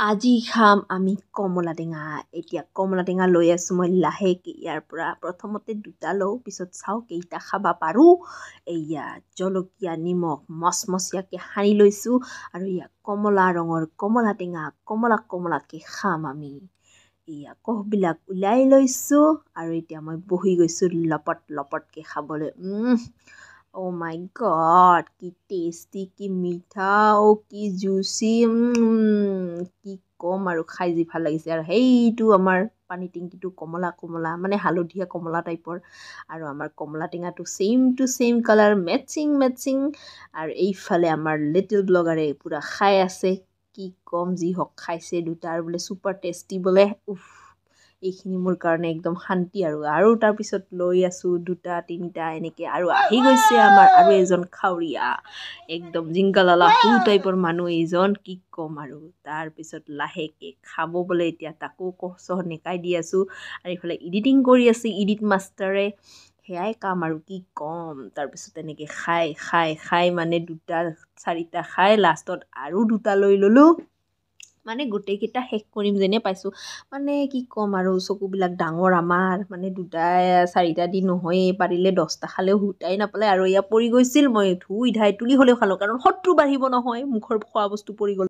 আজি খাম আমি কমলা টেঙা। এতিয়া কমলা টেঙা লৈ আছোঁ মই লাহেকৈ। ইয়াৰ পৰা প্ৰথমতে দুটা লওঁ, পিছত চাওঁ কেইটা খাব পাৰোঁ। এয়া জলকীয়া নিমখ মচমচীয়াকৈ সানি লৈছোঁ আৰু এয়া কমলা ৰঙৰ কমলা টেঙা, কমলা কমলাকৈ খাম আমি। এয়া কোহবিলাক ওলাই লৈছোঁ আৰু এতিয়া মই বহি গৈছোঁ লপট লপটকৈ খাবলৈ। অ' মাই গড, কি টেষ্টি, কি মিঠা, অ' কি জুচি, কি ক'ম আৰু, খাই যি ভাল লাগিছে। আৰু সেইটো আমাৰ পানী টেংকিটো কমলা কমলা, মানে হালধীয়া কমলা টাইপৰ, আৰু আমাৰ কমলা টেঙাটো same to same colour, matching matching. আৰু এইফালে আমাৰ লিটিল ব্লগাৰে পূৰা খাই আছে। কি ক'ম, যি হওক খাইছে দুটা আৰু বোলে ছুপাৰ টেষ্টি বোলে। উফ, এইখিনি মোৰ কাৰণে একদম শান্তি। আৰু আৰু তাৰপিছত লৈ আছোঁ দুটা তিনিটা এনেকৈ। আৰু আহি গৈছে আমাৰ আৰু এজন খাৱৰীয়া, একদম জিংগালালা হু টাইপৰ মানুহ এইজন, কি ক'ম আৰু। তাৰপিছত লাহেকৈ খাব বোলে, এতিয়া তাকো কহ চহ নেকাই দি আছোঁ। আৰু এইফালে এডিটিং কৰি আছে এডিট মাষ্টাৰে, সেয়াই কাম আৰু কি ক'ম। তাৰপিছত তেনেকৈ খাই খাই খাই মানে দুটা চাৰিটা খাই লাষ্টত আৰু দুটা লৈ ল'লোঁ, মানে গোটেইকেইটা শেষ কৰিম যেনে পাইছোঁ। মানে কি ক'ম আৰু, চকুবিলাক ডাঙৰ আমাৰ, মানে দুটা চাৰিটা দি নহয়েই, পাৰিলে 10টা খালেও সূতাই নাপালে। আৰু এয়া পৰি গৈছিল, মই ধুই ধাই তুলি হ'লেও খালোঁ, কাৰণ শত্ৰু বাঢ়িব নহয় মুখৰ খোৱা বস্তু পৰি গ'ল।